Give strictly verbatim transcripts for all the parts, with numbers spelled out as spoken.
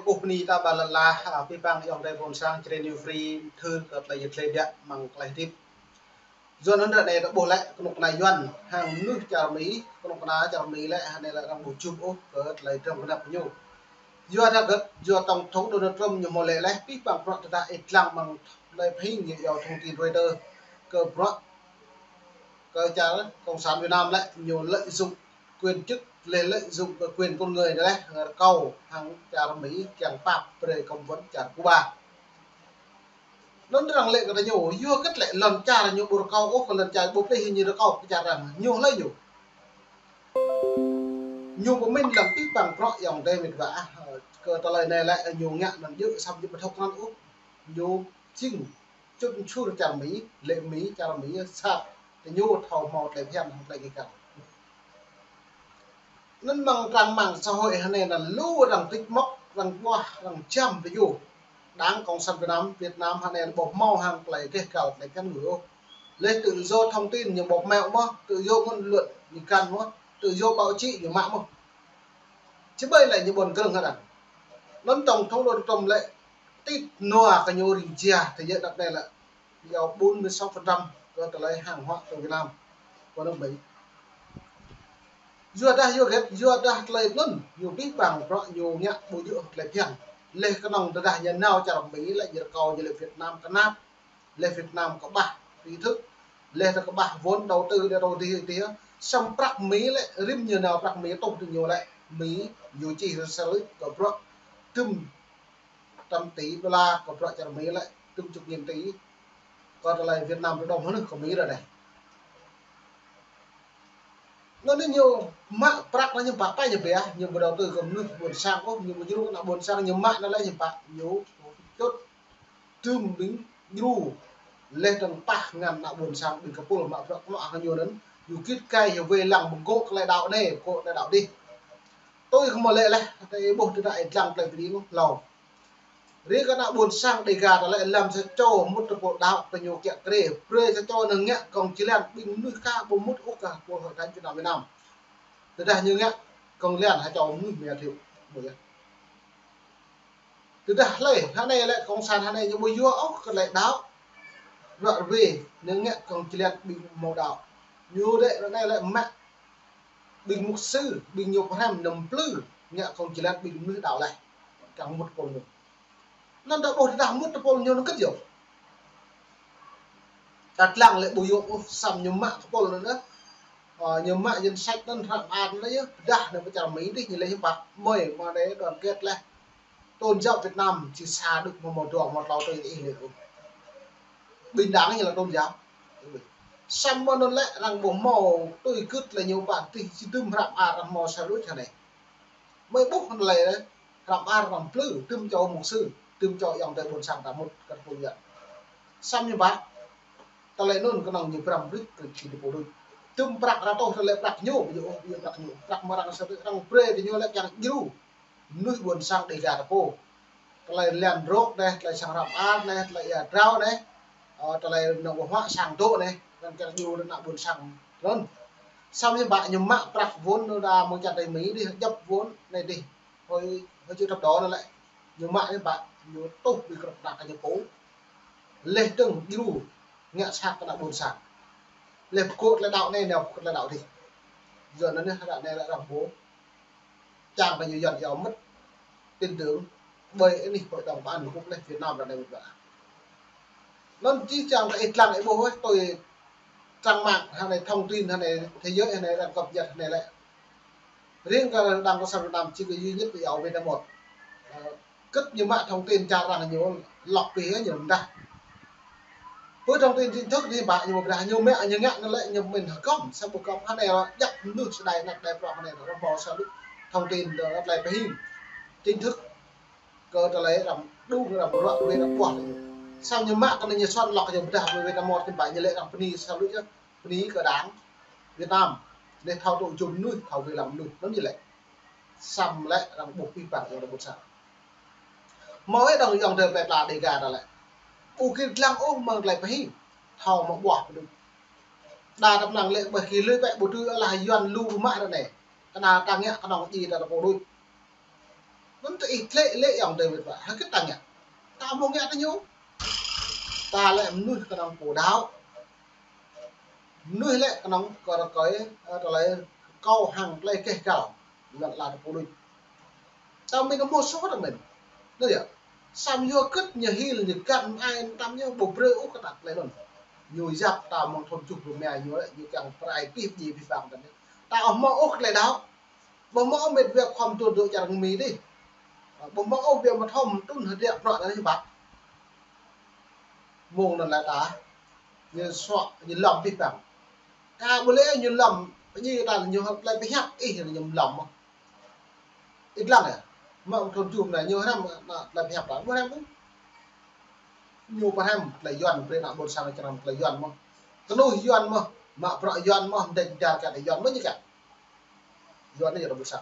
Ơ bơni ta ƀă lăn la, a, pih păng ayŏng adơi ƀôn sang Jrai New Free, thâo kơ tơlơi yet lĕ biă mơ̆ng tơlơi hơdip. Yua anŭn ră anai ta ƀuh lĕ kơnuk kơna Yuan hăng mơnuih čar Mi, kơnuk kơna čar Mi lĕ, hơnai lĕ arăng ƀu čŭp ôh kơ tơlơi drăm gơnăp ñu. Yua dah gơ̆t, yua tổng thống Donald Trump ñu hmâo laĭ lĕ, pih păng bruă tơdah ih lăng mơ̆ng tơlơi pơhing ñu iâu thông tin Reuters kơ bruă kơ čar Cộng sản Việt Nam lĕ, ñu lợi dụng quyền chức, lĕ lợi dụng kơ quyền con người lĕ, rơkâo hăng čar Mi kiăng pap brơi cấm vận čar Cuba. Anŭn arăng laĭ kơ ñu, yua hơget lĕ lŏn čar ñu ƀu rơkâo ôh, kơ lŏn čar ƀu plih ñu rơkâo kơ čar arăng, ñu hlơi ñu. Ñu pơmĭn lăng pih păng bruă ayŏng adơi mĕt wa, kơ tơlơi anai lĕ ñu ngă anŭn djơ̆ samơ̆ ñu ƀu thâo krăn ôh. Ñu jing čŭn čur čar Mi, lĕ Mi, čar Mi sat, tơ ñu thâo hmâo tơlơi phiăn hăng tơlơi kikăn. Anŭn mơ̆ng trang mạng xã hội hơnai anŭn lu arăng tit mŏk, arăng ƀuah, arăng čăm tơ ñu. Đảng Cộng sản Việt Nam, Việt Nam hơnai ƀu hmâo hăng tơlơi keh kal tơlơi phiăn ngui ôh. Lĕ tự do thông tin ñu ƀu hmâo mơ̆n, tự do ngôn luận ñu kăn mơ̆n, tự do báo chí ñu mă mơ̆n. Či ƀai lĕ ñu ƀuăn krơ̆ng hơdăng. Anŭn tổng thống Donald Trump lĕ tit nua kơ ñu rĭm jia, tơ yơh đăp anai lĕ iâu bốn mươi sáu phần trăm kơ tơlơi hàng hóa từ Việt Nam, kơ nước Mỹ. Yua dah yua hơget, yua dah tơlơi anŭn, ñu pih păng bruă ñu ngă ƀu djơ̆ tơlơi phiăn. Lĕ kơnơ̆ng tơdah ñu nao čar Mi lĕ ñu rơkâo ñu lĕ Việt Nam kơnap, lĕ Việt Nam kơƀah trí thức, lĕ ta kơƀah vốn đầu tư để đầu tư tih. Samơ̆ prăk Mi lĕ, rĭm ñu nao prăk Mi tuh tơ ñu lĕ, Mi ñu čih rơsel kơ bruă tơm trăm tỷ đô la kơ bruă čar Mi lĕ, tơm chục nghìn tỷ kơ tơlơi Việt Nam rơđông hơnŭn kơ Mi ră anai. Anŭn ñu mă prăk anŭn ñu pă pă ñu ƀiă, ñu ƀu đầu tư kơ mơnuih ƀôn sang ôh, ñu ƀu djru kơ ană ƀôn sang, ñu mă anŭn lĕ ñu pă, ñu čut tơm ƀing djru lĕ tơ̆ng pah ngăn ană ƀôn sang ƀing kơpul mă bruă kơnuk kơna ñu anŭn, ñu git gai ñu wai lăng pơgŏ tơlơi đaŏ anai, pơgŏ tơlơi đaŏ dih. Tui kơ hmâo laĭ lĕ, tơlơi ih ƀuh tơdah ih lăng tơlơi pơring hlâo. Rĭm kơ ană ƀôn sang Đêga ta lĕ lăm sa čô mŭt tơpul đaŏ kơ ñu kiăng kre, brơi sa čô anŭn ngă kông či lăn ƀing mơnuih ka ƀu mŭt ôh kơ tơpul Hội Thánh Việt Nam Việt Nam. Tơdah ñu ngă kông lăn ha čô mơnuih mia thiu. Ƀu yơh. Tơdah hlơi, hơnai lĕ cộng sản hơnai ñu ƀu yua ôh kơ tơlơi đaŏ. Ră ruai, ñu ngă kông či lăn ƀing hmâo đaŏ. Ñu lĕ ră anai lĕ mă ƀing mục sư, ƀing ñu pơhrăm năm plư, ngă kông či lăn ƀing mơnuih đaŏ laih. Kiăng mŭt tơpul ñu. Anŭn ta ƀuh tơdah mŭt tơpul ñu anŭn hơget yơh. Ta lăng lĕ ƀu yua ôh, samơ̆ ñu mă kơpul anŭn. Ơ, ñu mă danh sách anŭn hră mơar anŭn yơh, pơdah anŭn pơ čar Mi dih ñu lĕ hiư̆m pă, mơi mă anai đoàn kết lĕ. Tôn giáo Việt Nam či sa đôč mơ̆ mơ̆ dua mơ̆ tlâo tui ih lĕ ôh. Bình đẳng ñu là tôn giáo. Samơ̆ anŭn lĕ arăng ƀu hmâo tui gưt lĕ ñu pă dih či tơm hră mơar arăng hmâo sa đôč hơnai. Mơi ƀuh anŭn lĕ hră mơar năm plư, tơm čô mục sư, tơm čô ayŏng adơi ƀôn sang ta mŭt kơ tơpul Yuan. Samơ̆ ñu pă, tơlơi anŭn kơnơ̆ng ñu pơrăm brơi kơ či tơpul đôč. Tơm prăk rơtuh tơlơi prăk ñu, ƀu djơ̆ ôh, ƀu djơ̆ prăk ñu. Prăk mơ̆ arăng sa đôč arăng brơi tơ ñu lĕ kiăng djru mơnuih ƀôn sang Đêga ta pô. Tơlơi lăn rơ̆k anai, tơlơi sang hră mơar anai, tơlơi ia drao anai, ơ, tơlơi nong ƀu huă sang dŏ anai, arăng kiăng djru ană ƀôn sang anŭn. Samơ̆ ñu pă ñu mă prăk vốn anŭn đa mơ̆ng čar Mi dih, djŏp vốn anai dih. Hơi, hơi chịu thập đó anŭn lĕ. Ñu mă ñu pă, ñu tuh ƀing krơ̆k đak kơ ñu pô. Lĕ tơ̆ng djru ngă sat kơ ană ƀôn sang. Lĕ pơgŏ tơlơi đaŏ anai, nao pơgŏ tơlơi đaŏ dih. Yua anŭn anai, ră anai lĕ arăng pô čang kơ ñu Yuan iâu mất tin tưởng ƀơi anih Hội đồng Bảo an Liên Hợp Quốc lĕ Việt Nam ră anai mơ̆n ƀă. Anŭn či čang kơ ih lăng ih ƀuh wơ̆t tui trang mạng hơnai, thông tin hơnai, thế giới hơnai, arăng cập nhật hơnai lĕ. Riêng kơ Đảng Cộng sản Việt Nam či kơ duy nhất iâu Việt Nam một. Ơ, hơget ñu mă thông tin čar arăng ñu lŏk pĭ ñu mơdah. Pơ thông tin chính thức anai pă ñu ƀu pơdah, ñu mă ñu ngă anŭn lĕ ñu pơmĭn hơgŏm, sa ƀu hơgŏm hơnai lĕ djăp mơnuih sơdai anăp đe prŏng hơnai lĕ hmâo sa đôč thông tin dŏ anăp tơlơi pơhing chính thức kơ tơlơi arăng đung arăng ruă ruai arăng ƀuah lĕ ñu. Samơ̆ ñu mă kơ anai ñu suan lŏk ñu pơdah ƀơi Việt Nam một ñu pă ñu lĕ arăng bơni sa đôč yơh, bơni kơ Đảng Việt Nam. Lĕ thâo tŭ jum mơnuih, thâo wai lăng mơnuih, anŭn ñu lĕ. Samơ̆ lĕ arăng ƀuh pĭ păng yơh arăng ƀuh sa. Hmâo ih dŏng ayŏng adơi plơi pla Đêga ta lĕ. Ƀu git lăng ôh mơ̆ng tơlơi pơhing. Thâo mă ƀuah pơđŭt. Đa tơm lăng lĕ ƀơi kơ lui pĕ ƀu tui alah Yuan lu mă ră anai. Kơnăl ta ngă kơnơ̆ng djai ta tơpul đôč. Anŭn tơ ih tlĕ lĕ yŏng tơ wĭt wă. Hơget ta ngă? Ta mơ̆ ngă tơ ñu. Ta lĕ mơnuih kơnơ̆ng pô đaŏ. Mơnuih lĕ kơnơ̆ng kơ rơkơi, ơ, tơlơi kâo hăng tơlơi keh kăl. Lŏn ala tơpul đôč. Ta mĭn mơ̆ soh ta mĭn. Anŭn yơh. Samơ̆ yua kơ ñu hil ñu găn ai tăm ñu ƀu brơi ôh kơ ta tơlơi anŭn. Ñu yap ta mơ̆ng thŭn tơjuh rơma ñu lĕ ñu kiăng pơrai pih ji pih bang ta ñu. Ta ƀu hmâo ôh tơlơi đaŏ. Ƀu hmâo ôh mĕt wa khŏm tŭ dŏ čar Mi dih. Ƀu hmâo ôh wa mơ̆ thŏm tŭn hơdră prăk anai băt. Mơ̆ng anŭn lĕ ta, ñu suă, ñu lŏm pih bang. Ka ƀu lĕ ñu lŏm, pơñi ta ñu lĕ pơhiăp, ih ñu lŏm mơ̆. Ih lăng yơh. Mơ̆ thŭn tơjuh anai ñu hrăm, anai lĕ pơhiăp ta, ƀu hrăm ôh. Ñu pơhrăm tơlơi Yuan, brơi ană ƀôn sang čơrăm tơlơi Yuan mơ̆. Kơnuih Yuan mơ̆, mă bruă Yuan mơ̆, mơdêč mơdar kơ Yuan mơ̆ ñu kă. Yuan anai yơh ta ƀu sa.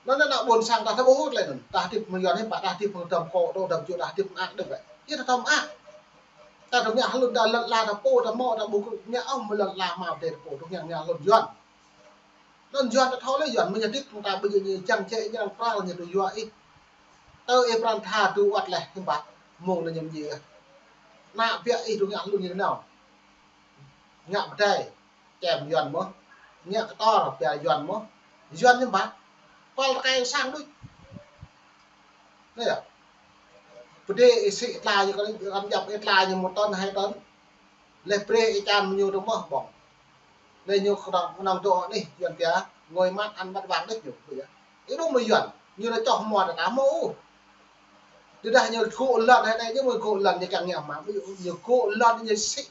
Anŭn ană ƀôn sang ta thâo ƀuh tơlơi anŭn. Ta hơdip mơ̆ng Yuan hiư̆m pă, ta hơdip mơ̆ng dăm kô, dŏ dăm čô, ta hơdip mơak đôč wĕ. Yơh ta thâo mơak. Ta thâo ngă hlŭn ta lŏn ala ta pô ta mâo ta ƀu ngă ôh mơ̆ lŏn ala mă tê ta pô, thâo ngă ngă hlŭn Yuan. Anŭn Yuan ta thâo lĕ Yuan mơ̆ ñu hơdip ta ƀu ñu čang čĕ ñu arăng pral ñu tŭ yua ih. Tơ ih pran tha tŭ wăt leh hiư̆m pă. Mơ̆ng anai ñu mơñi. Ană biă ih tŭ ngă hlŭn ñu nao. Ngă pơdai. Čem Yuan mơ̆, ngă kơtor pia Yuan mơ̆, Yuan ñu ƀă, pal tơkai sang đôč. Anai yơh. Pơdai ih sĭ tla ñu kơ, kơ djăp ih tla ñu một tấn hai tấn. Leh brơi ih čan mơñu tơ mơ̆ ƀơ̆ng. Leh ñu kơnơ̆ng, kơnơ̆ng dŏ anih, Yuan pia, ngồi mát ăn bát vàng đôč ñu, ƀu yơh. Ih ƀu mơ̆ Yuan, ñu anai čoh hmua ta ta mơ̆ ôh. Tơdah ñu gô̆ lŏn hai anai, ñu mơ̆ gô̆ lŏn ñu kiăng ngă mă, ƀu yơh, ñu gô̆ lŏn ñu sĭ.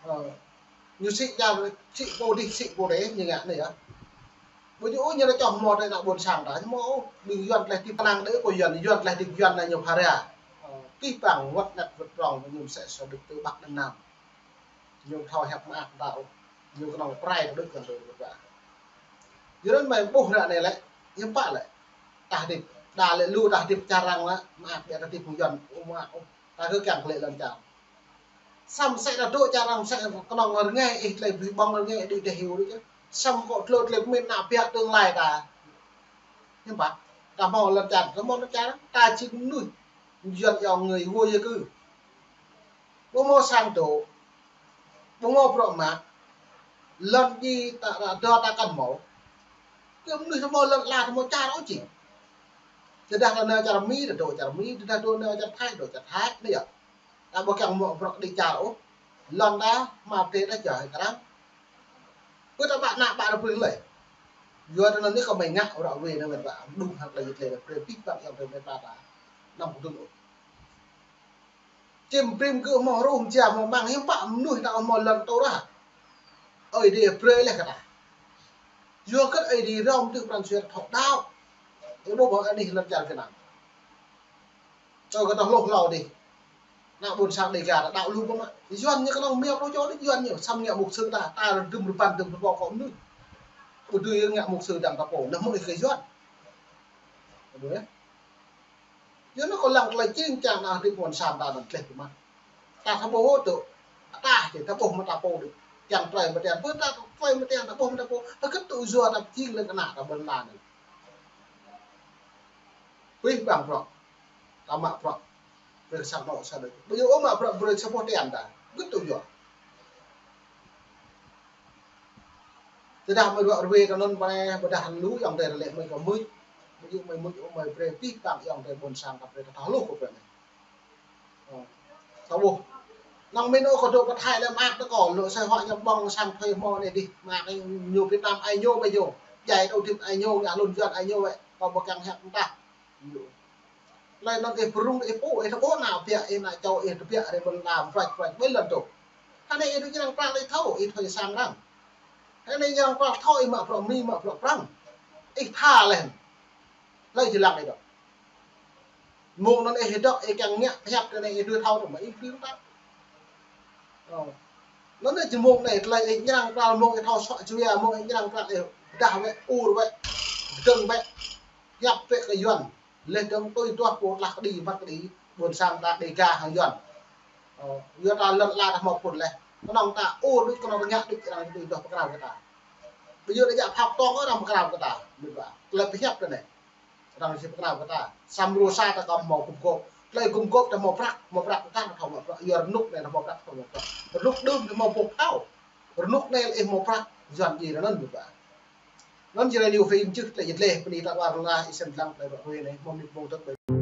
Ơ, ñu sĭ čar, sĭ pô dih, sĭ pô dih, ñu ngă anai yơh. Ƀu djơ̆ ôh ñu anai čoh hmua tơ ană ƀôn sang ta, ñu mơ̆ ôh, ƀing Yuan tơlơi hơdip kơnang đơi kơ Yuan, Yuan tơlơi hơdip Yuan anai ñu phara. Ơ, pih bang wơ̆t năt wơ̆t prong, ñu mơsĕ sa đôč tơ Bắc Ninh Nam. Ñu thâo hiăp mơak ta ôh, ñu kơnơ̆ng pơrai tơ đôč kơ tơ wơ̆t wă. Yua anŭn mơi ƀuh ră anai lĕ, hiư̆m pă lĕ. Ta hơdip, đa lĕ lu ta hơdip čar arăng lĕ, mơak biă ta hơdip mơ̆ng Yuan, ôh mơak ôh. Ta kơ kiăng klĕ lŏn čar. Samơ̆ sĕ ta dŏ čar arăng sĕ kơnơ̆ng rơngai ih tơlơi ƀuh ƀơ̆ng rơngai ih đĭ đeh hiu đôč. Samơ̆ kơ tlô tơlơi pơmĭn ană biă tương lai ta. Hiư̆m pă? Ta hmâo lŏn čar, ta hmâo lŏn čar, ta jing mơnuih. Yuan yŏng người vô gia cư. Ƀu hmâo sang dŏ. Ƀu hmâo bruă mă. Lŏn djai ta, ta dŏ ta kăn hmâo. Kơ mơnuih ta hmâo lŏn ala ta hmâo čar ôh jing. Tơdah ta nao čar Mi, ta dŏ čar Mi, tơdah dŏ nao čar Thái, dŏ čar Thái, anai yơh. Ta ƀu kiăng mă bruă đĭ čar ôh. Lŏn ta, mă pơdai ta jao hĭ kơ arăng. Pơ ta ƀă ană ƀă ta pơrơlơi. Yua anŭn anai kơ mơi ngă ră ruai anai mơi ƀă, mơđung hăng tơlơi yit lĕ, brơi pih bang yŏng tơ mơi ƀă ta. Năm kơdŭn ôh. Čim brĭm gơ̆ hmâo hruh mơjia hmâo măng hiư̆m pă mơnuih ta hmâo lŏn tơrah. Ơi Adai brơi leh kơ ta. Yua kơ Ơi Adai rŏm tŭ pran jua ta thâo đaŏ. Ih ƀuh ƀơ̆ng anih lŏn čar Việt Nam. Čô kơ ta hluh hlâo dih. Ană ƀôn sang Đêga ta đaŏ lu ƀơ̆ng mă. Yuan ñu kơnơ̆ng mơ̆ rô čô đôč Yuan ñu. Samơ̆ ngă mục sư ta. Ta rơdŭm rơbăn dŭm rơbâo kơ mơnuih. Ƀu dưi ngă mục sư dăng ta pô. Anŭn mơ̆ ih kơ Yuan. Ƀu yơh. Yua anŭn kâo lăng tơlơi jing jang ană hơdip ƀôn sang ta anŭn tleh pơmă. Ta thâo ƀuh tŭ. Ta čih ta ƀuh mơ̆ ta pô đôč. Kiăng trơi mơ̆ tian. Ƀu ta trơi mơ̆ tian ta ƀuh mơ̆ ta pô. Hơget tŭ yua ta jing lĕ kơ ană ta ƀôn lan anai. Pih bang bruă. Ta mă bruă. Brơi sa anŏ sa đôč. Ƀu djơ̆ ôh mă bruă brơi sa boh tian ta. Hơget tŭ yua. Tơdah mơi ruă ruai ta anŭn pơ anai, ƀôdah lu yŏng adơi lĕ mơi kơ mưč. Ƀu djơ̆ mơi mưč ôh mơi brơi pih bang yŏng adơi ƀôn sang ta brơi ta thâo hluh kơ brơi anai. Ơ, ta ƀuh. Năng mĭn ôh kơ dŏ pơ Thái lĕ mơak tơ kâo, lŏ sơi huă ñu ƀơ̆ng sang thuê hmâo anai dih. Mơak anai ñu Việt Nam ai ñu ƀai ñu. Djai tơ hơdip ai ñu, ngă hlŭn Yuan ai ñu wĕ. Kâo ƀu kiăng hiăp mơtah. Tơlơi anŭn ih pơrŭng ih pô, ih tơƀô̆ ană biă, ih ană čô, ih tơbiă rai ƀôn lan, pruač, pruač, ƀơi lŏn tŭ. Hơnai ih dŏ ñu arăng pral ih thâo, ih thâo sang arăng. Hơnai ñu arăng pral thâo, ih mă bruă Mi, mă bruă Prăng. Ih tha leh. Hlơi jơlan ih dŏ. Mơ̆ng anŭn ih dŏ, ih kiăng ngă pơhiăp tơ anai ih dŏ thâo tŭ mă ih pơrŭng ta. Ơ. Anŭn anai jơmơ̆ng anai, tơlơi ih ñu arăng pral mơ̆ng ih thâo suă jua, mơ̆ng ih ñu arăng pral ih pơdah wĕ, ur wĕ, dơ̆ng wĕ. Hiăp wĕ kơ Yuan. Leh dơ̆ng tui duah pô tlah kơđi, măt kơđi, ƀôn sang ta Đêga hăng Yuan. Ơ, yua ta lŏn ala ta hmâo phŭn leh. Kơnơ̆ng ta ur đôč, kơnơ̆ng ta ngă đôč, arăng tui duah pơkrao kơ ta. Ƀu djơ̆ lĕ djă phao tŏng arăng pơkra kơ ta, mĭt wa. Tơlơi pơhiăp tơlơi anai. Arăng či pơkra kơ ta. Samơ̆ rơsa ta kơ hmâo gum gôp. Tơlơi gum gôp ta hmâo prăk, hmâo prăk ta thâo hmâo prăk. Yua rơnŭk anai ta hmâo prăk, thâo hmâo prăk. Rơnŭk đưm ta hmâo boh pơtao. Rơnŭk anai lĕ ih hmâo prăk, Yuan djai anŭn mĭt wa. Anŭn či rơngiă phim čih tơlơi jơt lĕ, pơni ta wa rơla ih sem lăng tơlơi prăk rui anai, hmâo mĭt mông tơk